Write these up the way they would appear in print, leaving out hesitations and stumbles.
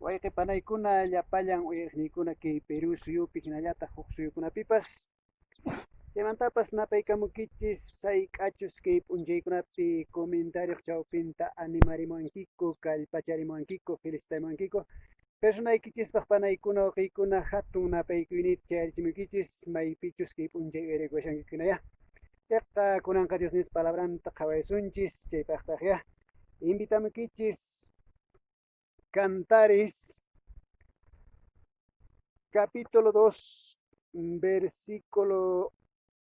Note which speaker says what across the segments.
Speaker 1: Wayqe panaykuna, llapallan uyariqniykuna kay Perú suyupi hinallataq huk suyukunapipas. Chaymantapas napaykamukichis sayk'achus kay p'unchaykunapi comentarioq chawpinta animarimuwankiku, kallpacharimuwankiku, felicitamuwankiku. Personaykichispaq panaykuna, wawqiykuna, hatun napaykuyniyta chayarichimuykichis, maypichus kay p'unchay uyarikuwashankikunaya. Chayqa kunanqa Dios nispa palabranta qhawaysunchis, chaypaqtaqya invitamukichis Cantares, capítulo 2, versículo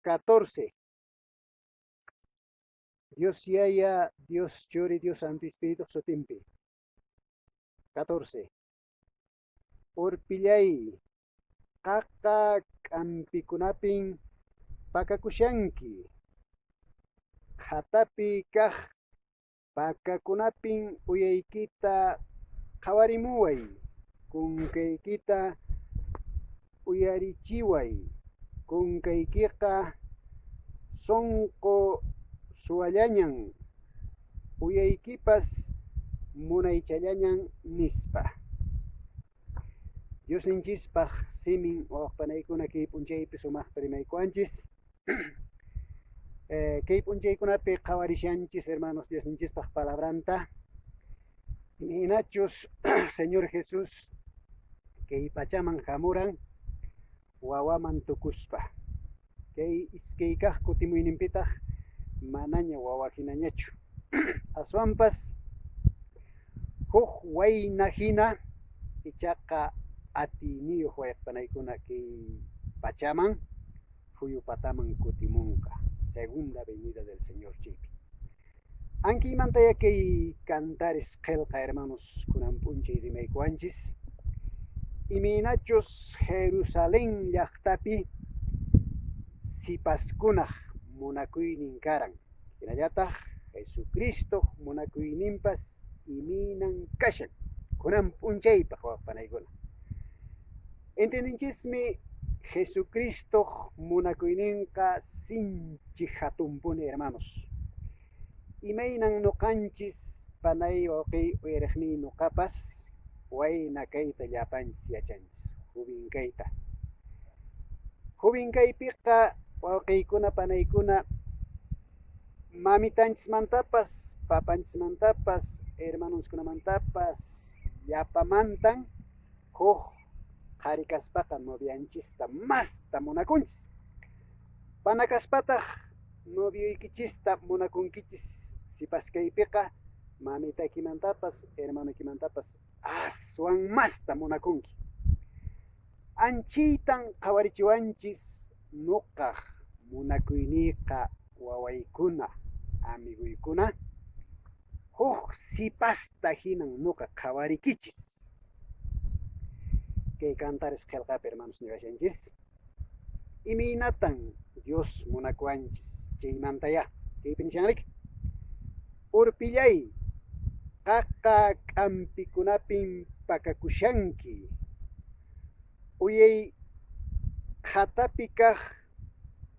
Speaker 1: 14. Dios Yaya, Dios Churi, Dios Santo Espíritu sutinpi. 14. Urpillay, qaqa k'ampikunapin pakakushanki. Qhatapi kaq Pakakunapin uyaykita qhawarimuway, kunkaykita uyarichiway, kunkaykiqa sonqo suwallañan, uyaykipas munaychallañan, nispa. Diosninchispaq simin wawaqpanaykuna kay p'unchaypi sumaqta rimaykuwanchis. Kay p'unchaykunapi qhawarishanchis, hermanos, Diosninchispaq palabranta. Imaynachus Señor Jesús kay pachaman hamuran wawaman tukuspa. Kay iskay kaq kutimuyninpitaq manaña wawa hinañachu. Aswanpas huk wayna hina ichaqa atiyniyuq wayqpanaykuna kay pachaman phuyu pataman kutimunqa. Segunda venida del Señor chaypi. Ankiymantaya kay Cantares qelqa, hermanos, kunan p'unchay rimaykuwanchis. Imaynachus Jerusalén llaqtapi sipaskunaq munakuynin karan, hinallataq Jesucristoq munakuyninpas imaynan kashan kunan p'unchaypaq wawqpanaykuna. Entendenchismi Jesucristoq munakuyninqa sinchi hatunpuni, hermanos. Imaynan noqanchis panay wawqiy uyariqniy noqapas wayna kayta llapanchis yachanchis, joven kayta. Joven kaypiqa wawqiykuna panaykuna mamitanchismantapas, papanchismantapas, hermanonchiskunamantapas llapamantan huk qhari kaspaqa novianchista masta munakunchis. Pana kaspataq novioykichista munakunkichis sipas kaypiqa mamitaykimantapas hermanoykimantapas aswan masta munakunki. Anchiytan qhawarichiwanchis nuqaq munakuyniyqa wawaykuna, amigoykuna, huk sipasta hinan nuqa qhawarikichis. Kay Cantares qelqapi, hermanos, niwashanchis. Imaynatan Dios munakuwanchis chaymantayá kaypi nishanrik. Urpillay, qaqa k'ampikunapin pakakushanki. Uyay qhatapi kaq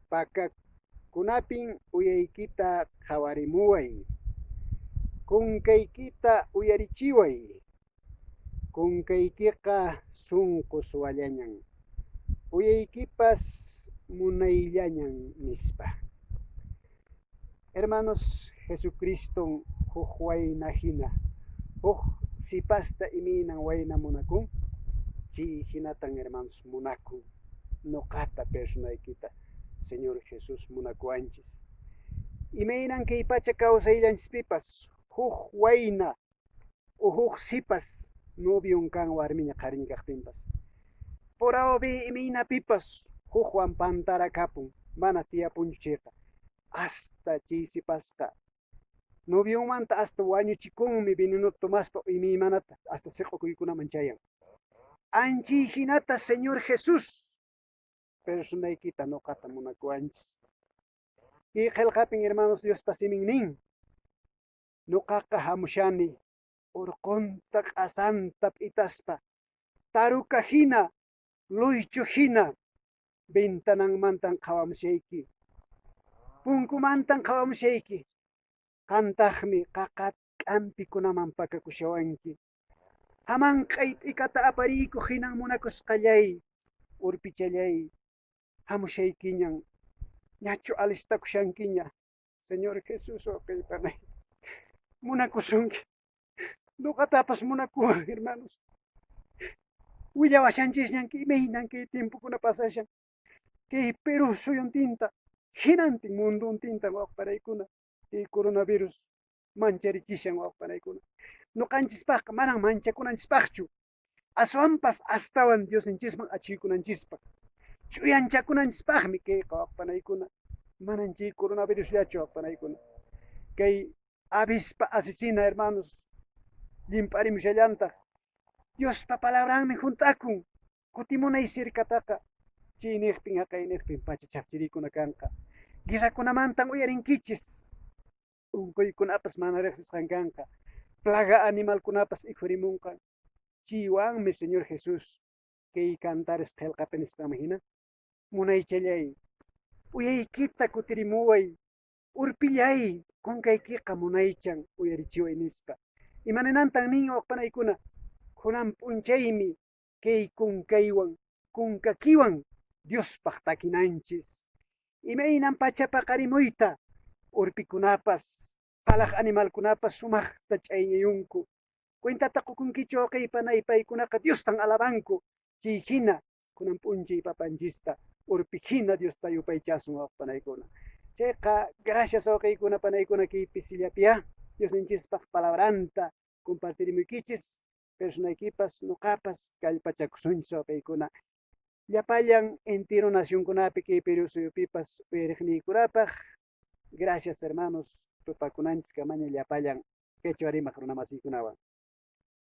Speaker 1: pakakunapin uyaykita qhawarimuway. Kunkaykita uyarichiway. Kunkaykiqa sunqu suwallañan, uyaykipas munayllañan, nispa. Hermanos, Jesucriston huk wayna hina, huk sipasta imaynan wayna munakun, chay hinatan, hermanos, munakun noqata personaykita Señor Jesús munakuwanchis. Imaynan kay pacha kawsayllanchispipas huk wayna huk sipas novion kan warmiña qhariña kaqtinpas. Por A o B imaynapipas hukwan pantarakapun, mana tiyapunchu chayqa. Hasta chay sipasqa novionmanta hasta wañuchikunmi venenota tomaspa imaymanata hasta siq'ukuykunaman chayan. Anchiy hinata Señor Jesús personaykita noqata munakuwanchis. Kay qelqapin, hermanos, Diospa simin nin. Noqaqa hamushani urqunta q'asanta p'itaspa, taruka hina, luychu hina, ventananmantan qhawamushayki, punkumantan qhawamushayki, qantaqmi qaqa k'ampikunaman pakakushawanki. Hamanq'ay t'ikata apariykuq hinan munakusqallay, urpichallay, hamushaykiñan, ñachu alistakushankiña, Señor Jesús wawqey panay, munakusunki, noqatapas munakuwan, hermanos. Willawashanchisñan imaynan kay tiempokuna pasashan, kay Perú suyuntinta, hinantin munduntinta wawqpanaykuna, kay coronavirus mancharichishan wawqpanaykuna. Noqanchispaqqa manan manchakunanchispaqchu, aswanpas astawan Diosninchisman achuykunanchispaq, ch'uyanchakunanchispaqmi kayqa wawqpanaykuna, manan chay coronavirusllachu wawqpanaykuna. Kay avispa asesina, hermanos, llimp'arimushallantaq. Diospa palabranmi hunt'akun, kutimunay cercataqa, chay niqpin haqay niqpin pacha chhafchiriykuna kanqa. Guerrakunamantan uyarinkichis, unquykunapas mana riqsisqan kanqa, plaga animalkunapas ikhurimunqa. Chaywanmi Señor Jesús kay Cantares qillqapi nisqanman hina, munaychallay, uyaykita kutirimuway, urpillay, kunkaykiqa munaychan uyarichiway nispa. Imaninantan nin waqpanaykuna, kunan p'unchaymi kay kunkaywan, kunkakiwan Diospaq takinanchis. Imaynan pacha paqarimuyta urpikunapas, palaq animalkunapas sumaqta ch'ayñayunku. Cuentata qukunkichu wawqiy panay, paykunaqa Diostan alabanku. Chay hina kunan p'unchay papanchista urpi hina Diosta yupaychasun wawqpanaykuna. Chayqa gracias wawqiykuna panaykuna kay pisillapia Diosninchispaq palabranta compartirimuykichis, personaykipas noqapas kallpachakusunchis wawqiykuna. Llapallan entero nacionkunapi kay Perú suyupipas uyariqniykunapaq, gracias hermanos, tupakunanchis kamaña llapallan quechua rimaq runamasiykunawan.